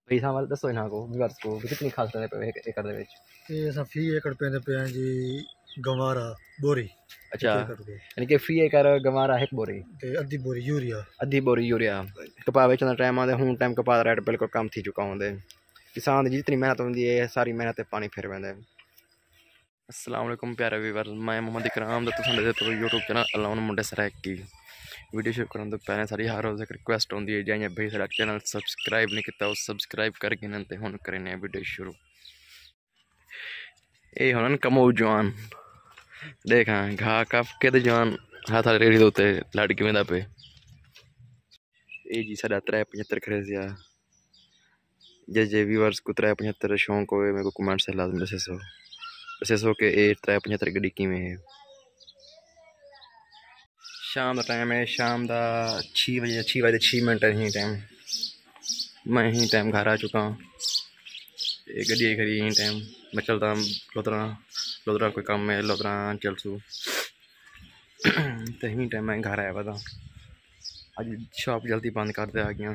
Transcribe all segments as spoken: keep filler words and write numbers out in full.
بھئی ساں ول ݙسو انہاں کو، ویورز کو، بھی کتنی کھاد ݙیندے پئے ہو ہک ایکڑ دے وچ؟ اے اساں فی ایکڑ پیندے پئے ہیں جی، گوارا بوری۔ اچھا، ہک ایکڑ تے۔ یعنی کہ فی ایکڑ گوارا ہک بوری؟ تے ادھی بوری یوریا۔ ادھی بوری یوریا۔ کپاہ ویچݨ دا ٹائم آندے، ہݨ ٹائم کپاہ دا ریٹ بالکل کم تھی چکا ہوندے۔ کسان دی جتنی محنت ہوندی ہے، ساری محنت تے پاݨی پھر ویندے۔ السلام علیکم پیارے ویورز، میں محمد اکرام تے تساں ݙیہدے پئے یوٹیوب چینل الاؤن منڈے سرائیکی۔ ویڈیو شروع کرݨ توں پہلے ساݙی ہر روز ہک ریکویسٹ ہوندی ہے، جئیں بھائی ساݙا چینل سبسکرائب نہیں کیتا، او سبسکرائب کر گھنن تے ہݨ کریندے ہیں ویڈیو شروع۔ اے ہن کمو جوان، ݙیکھاں گھا کپ کے تے جوان ہتھ والے ریڑھی دے اتے لڑ کے ویندا پئے۔ اے جی ساݙا ترے پچھتر کھڑے سیا۔ جے جے ویورز کو ترے پچھتر شوق ہوئے، میرے کو کمنٹ سے لازم ݙسیسو، ݙسیسو کہ اے ترے پچھتر گݙی کیویں ہے۔ شام دا ٹائم ہے، شام دا چھی وڄے، چھی وڄے چھی منٹ ہے ہی ٹائم۔ میں ہی ٹائم گھر آ چکا ہاں۔ اے گݙی آئی کھڑی ہی ٹائم۔ میں چلدا لودھراں، لودھراں کوئی کم ہے، لودھراں چلسوں۔ تے ہی ٹائم میں گھر آیا ودا۔ اڄ شاپ جلدی بند کر تے آ ڳیا۔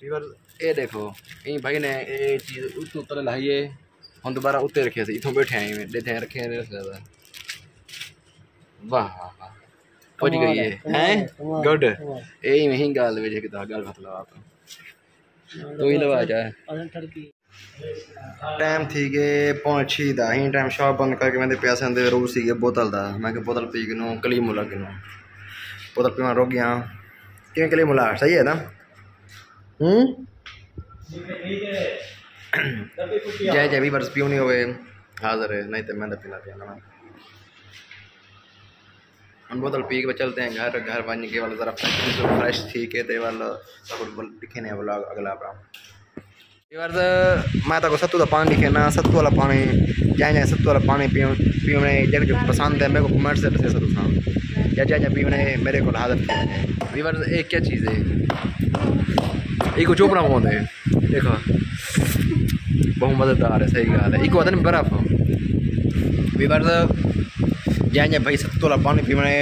ویور، اے ݙیکھو، ایں بھائی نے اے چیز اتوں تلے لائی ہے، ہݨ دوبارہ اتے رکھے سی، اتھوں ٻیٹھے آئے میں، ݙیکھے رکھے رکھے سی۔ واہ واہ واہ۔ پڄ ڳئی ہے، کمال ہے، ہیں؟ کمال، گڈ۔ کمال۔ اے ایویں ہی ڳالھ وچ ہک دا ڳالھ مطلب آپ۔ توں ہی لوا جا۔ ٹائم تھی ڳئے پونے چھی دا، ہیں ٹائم شاپ بند کر کے ویندے پئے سن تے روز تھی ڳئے بوتل دا۔ میں کہ بوتل پی گھنوں، کلیم ملا گھنوں۔ بوتل پیوݨ رک ڳیا۔ کیویں کلیم ملا؟ صحیح ہے نا؟ ہوں؟ جے جے ویورز پیوݨی ہوئے، حاضر ہے، نہیں تے میں تے پینا پینا۔ ہݨ بوتل پی کے چلتے ہیں گھر، گھر ونڄ کے ول ذرا فریش، فریش تھی کے تے ول تہاکوں ݙکھیندے ہیں ولاگ اڳلا اپݨا۔ ویورز، میں تہاکوں ستو دا پاݨی ݙکھینداں، ستو والا پاݨی، جئیں جئیں ستو والا پاݨی پیو-، پیوݨے، جیکوں جیکوں پسند ہے، میرے کو کمنٹ سے ݙسیسو تساں۔ یا جئیں جئیں پیوݨے، میرے کول حاضر تھی ویندے۔ ویورز، اے کیا چیز ہے؟ اے کو چوپڑا پوندے۔ ݙیکھو، ٻہوں مزیدار ہے، صحیح ڳالھ ہے۔ ایکوں آہدن برف۔ ویورز، جئیں جئیں بھائی ستو والا پاݨی پیوݨے،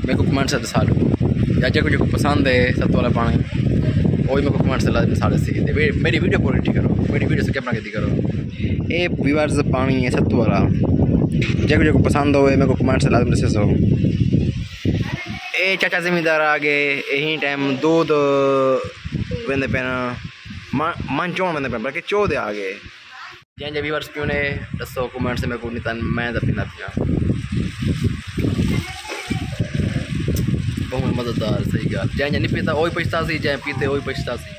میکوں کمنٹ سے ݙسا ݙیو۔ یا جیکوں جیکوں پسند ہے ستو والا پاݨی، او وی میکوں کمنٹ سے لازمی ݙسا ݙیسی۔ تے وی-، میری ویڈیو کوالٹی کرو، میری ویڈیو سکپ نہ کیتی کرو۔ اے ویورز پاݨی ہے ستو والا۔ جیکوں جیکوں پسند ہوئے، میکوں کمنٹ سے لازمی ݙسیسو۔ اے چاچا زمیندار آ ڳئے، اے ہی ٹائم دودھ ویندے پئے ن، من، من چوݨ ویندے پئے ن، بلکہ چو تے آ ڳئے۔ جئیں جئیں ویورز پیوݨے، ݙسو کمنٹ سے میکوں، نہیں تاں میں تاں پیندا پیاں۔ ٻہوں مزیدار، صحیح ڳالھ۔ جئیں جئیں نہیں پیندا، او وی پچھتاسی، جئیں پیتے، او وی پچھتاسی۔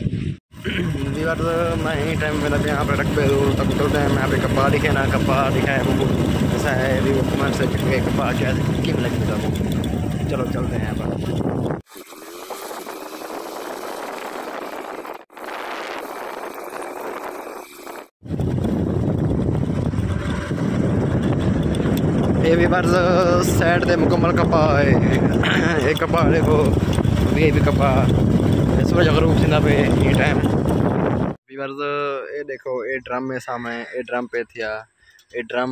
ویورز، میں ایں ٹائم ویندا پیاں اپݨے رقبے توں، تہاکوں چلدے ہیں، میں اپݨے کپاہ ݙکھینداں، کپاہ ݙکھائے میکوں ݙسائے وی کمنٹ سے کہ کپاہ کیا کیویں لڳدے تہاکوں۔ چلو چلدے ہیں اپݨے۔ اے ویورز سائیڈ تے مکمل کپاہ ہے۔ اے کپاہ ݙیکھو، وی آئی پی کپاہ۔ اے سورج غروب تھیندا پئے ایں ٹائم۔ ویورز، اے ݙیکھو، اے ڈرم ہے سامݨے، اے ڈرم پئے تھیا۔ اے ڈرم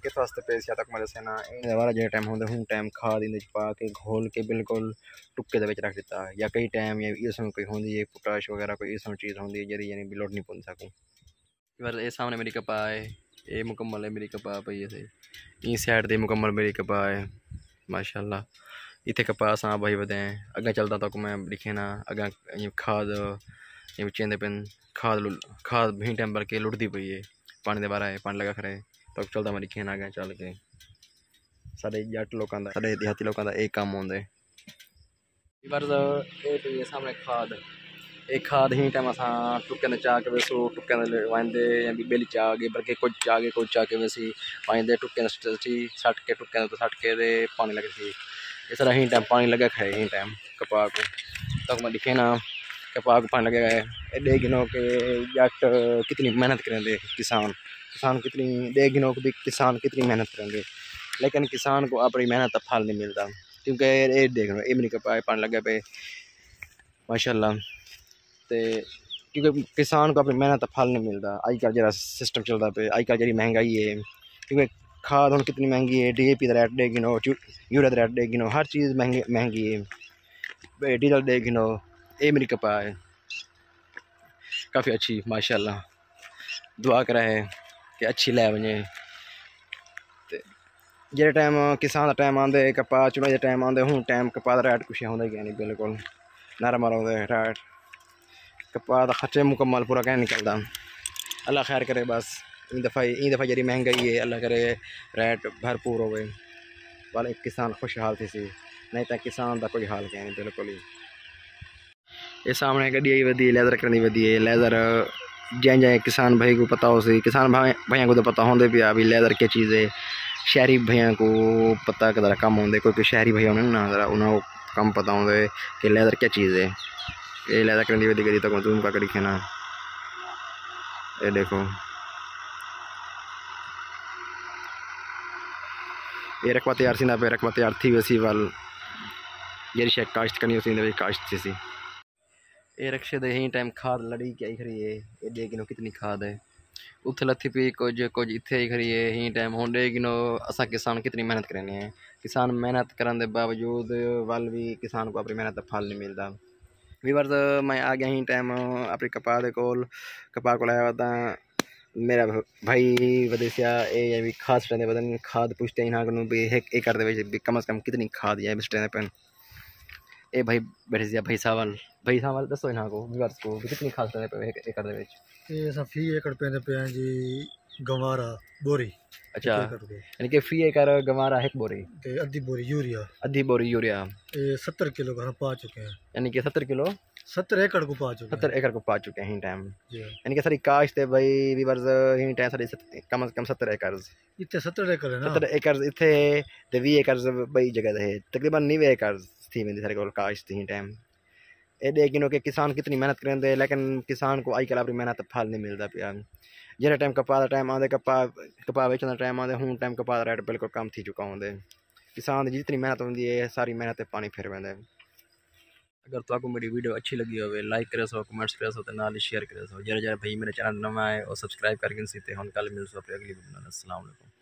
کس واسطے پئے تھیا تہاکوں میں ݙسینداں۔ ایں دوارا جیڑھے ٹائم ہوندے، ہن ٹائم کھاد ایندے وچ پا کے گھول کے بالکل ٹکے دے وچ رکھ ݙتا، یا کئی ٹائم یا ایسوں کوئی ہوندی ہے، پوٹاش وغیرہ کوئی ایسوں چیز ہوندی ہے جیڑھی یعنی بھی لوڑ نہیں پوندی ساکوں۔ بس اے سامݨے میری کپاہ ہے، اے مکمل ہے میری کپاہ پئی ہے۔ ایں سائیڈ تے مکمل میری کپاہ ہے، ماشاءاللہ۔ اتھے کپاہ اساں بھائی ودے ہیں۔ اڳاں چلداں تہاکوں میں ݙکھینداں، اڳاں ایں کھاد، ایں وچ چیندے پن، کھاد لُ-، کھاد بھیں ٹائم بلکہ لُٹدی پئی ہے۔ پاݨی دے بارے پاݨی لڳا کھڑے، تہاکوں چلداں میں ݙکھینداں اڳاں چل کے۔ ساݙے ڄٹ لوکاں دا، ساݙے دیہاتی لوکاں دا اے کم ہوندے۔ ویورز، اے پئی ہے سامݨے کھاد۔ اے کھاد ہی ٹائم اساں ٹکے دے چا کے ویسوں، ٹکے دے ویندے یا ٻئی ٻیلی چا کے، بلکہ کجھ چا کے، کجھ چا کے ویسی، ویندے ٹکے دے سٹ-، سٹ کے، ٹکے دے سٹ کے تے پاݨی لڳسی۔ اس طرح ہی ٹائم پاݨی لڳا کھڑے، ہی ٹائم کپاہ کوں۔ تہاکوں میں ݙکھینداں، کپاہ کوں پاݨی لڳا ہے۔ اے ݙیکھ گھنو کہ ڄٹ کتنی محنت کریندے، کسان، کسان کتنی، ݙیکھ گھنو کہ بھی کسان کتنی محنت کریندے، لیکن کسان کوں اپݨی محنت دا پھل نہیں ملدا۔ کیونکہ اے، اے ݙیکھ لو، اے میری کپاہ ہے، پاݨی لڳا پئے، ماشاءاللہ۔ تے کیونکہ کسان کوں اپݨی محنت دا پھل نہیں ملدا۔ اڄ کل جیڑھا سسٹم چلدا پئے، اڄ کل جیڑھی مہنگائی ہے، کیونکہ کھاد ہݨ کتنی مہنگی ہے، ڈی اے پی دا ریٹ ݙیکھ گھنو، یو-، یوریا دا ریٹ ݙیکھ گھنو، ہر چیز مہنگی، مہنگی ہے۔ بھئی ڈیزل ݙیکھ گھنو، اے میری کپاہ ہے۔ کافی اچھی، ماشاءاللہ۔ دعا کرا ہے کہ اچھی لے ونجے۔ تے جیڑھے ٹائم کسان دا ٹائم آندے، کپاہ چݨائی دا ٹائم آندے، ہوں ٹائم کپاہ دا ریٹ کچھ ہوندا ہی کائنی، بالکل نرم ہوندے ریٹ۔ کپاہ دا خرچہ مکمل پورا کائنی نکلدا۔ اللہ خیر کرے بس۔ ایں دفعہ، ایں دفعہ جیڑھی مہنگائی ہے، اللہ کرے ریٹ بھرپور ہووے، ول کسان خوشحال تھیسی، نہیں تاں کسان دا کوئی حال کائنی بالکل ہی۔ اے سامݨے گݙی آئی ودی ہے، لیزر کریندی ودی ہے۔ لیزر جئیں جئیں کسان بھائی کوں پتہ ہوسی، کسان بھائیں، بھائیاں کوں تاں پتہ ہوندے پیا بھی لیزر کیا چیز ہے۔ شہری بھائیاں کوں پتہ کہ ذرا کم ہوندے، کیونکہ شہری بھائی ہوندے نا، ذرا انہاں کوں کم پتہ ہوندے کہ لیزر کیا چیز ہے۔ اے لیزر کریندی ودی گݙی تاں زوم کر کے ݙکھینا۔ اے ݙیکھو۔ اے رقبہ تیار تھیندا پئے، رقبہ تیار تھی ویسی ول جیڑھی شے کاشت کرنی ہوسی، ایندے وچ کاشت تھیسی۔ اے رکشے دے ہیں ٹائم کھاد لڑی کے آئی کھڑی ہے، اے ݙیکھ گھنو کتنی کھاد ہے۔ اتھے لتھی پئی کجھ، کجھ اتھے آئی کھڑی ہے، ہیں ٹائم ہݨ ݙیکھ گھنو اساں کسان کتنی محنت کریندے ہیں۔ کسان محنت کرݨ دے باوجود ول وی کسان کوں اپݨی محنت دا پھل نہیں ملدا۔ ویورز، میں آ ڳیا ہیں ٹائم اپݨی کپاہ دے کول، کپاہ کول آیا ہوا تاں میرا بھائی ودیسیا اے یا بھی کھاد سٹیندے پئن، کھاد پچھدے انہاں کنوں بھی ہک ایکڑ دے وچ بھی کم از کم کتنی کھاد یا بھی سٹیندے پئن۔ اے بھائی بیٹھے سی بھائی ساول، بھائی ساول ݙسو انہاں کوں، ویورز کوں بھی کتنی کھاد سٹیندے پئے ہک ایکڑ دے وچ؟ اے اساں فی ایکڑ پیندے پئے ہیں جی گوارا ٻوری۔ اچھا۔ ہک ایکڑ کوں۔ یعنی کہ فی ایکڑ گوارا ہک ٻوری؟ تے ادھی ٻوری یوریا۔ ادھی ٻوری یوریا۔ اے ستر کلو گھر پا چکے ہیں۔ یعنی کہ ستر کلو؟ ستر ایکڑ کوں پا چکے ہیں۔ ستر ایکڑ کوں پا چکے ہیں ہیں ٹائم۔ جی۔ یعنی کہ ساری کاشت ہے بھائی ویورز، ہیں ٹائم ساری ست-، کم از کم ستر ایکڑز۔ اتھے ستر ایکڑ ہے نا؟ ستر ایکڑز اتھے ہے تے ویہہ ایکڑز ٻئی جگہ تے ہے۔ تقریباً نوے ایکڑز تھی ویندی سارے کول کاشت ہیں ٹائم۔ اے ݙیکھ گھنو کہ کسان کتنی محنت کریندے، لیکن کسان کوں اڄ کل اپݨی محنت دا پھل نہیں ملدا پیا۔ جیڑھے ٹائم کپاہ دا ٹائم آندے، کپاہ، کپاہ ویچݨ دا ٹائم آندے، ہوں ٹائم کپاہ دا ریٹ بالکل کم تھی چکا ہوندے۔ کسان دی جتنی محنت ہوندی ہے، ساری محنت تے پاݨی پھر ویندے۔ اگر تہاکوں میری ویڈیو اچھی لڳی ہووے، لائک کریسو، کمنٹس کریسو تے نال ہی شیئر کریسو۔ جیڑھے جیڑھے بھائی میرے چینل نواں آئے، او سبسکرائب کر گھنسی تے ہݨ کل ملسوں اپݨی اڳلی ویڈیو نال۔ السلام علیکم۔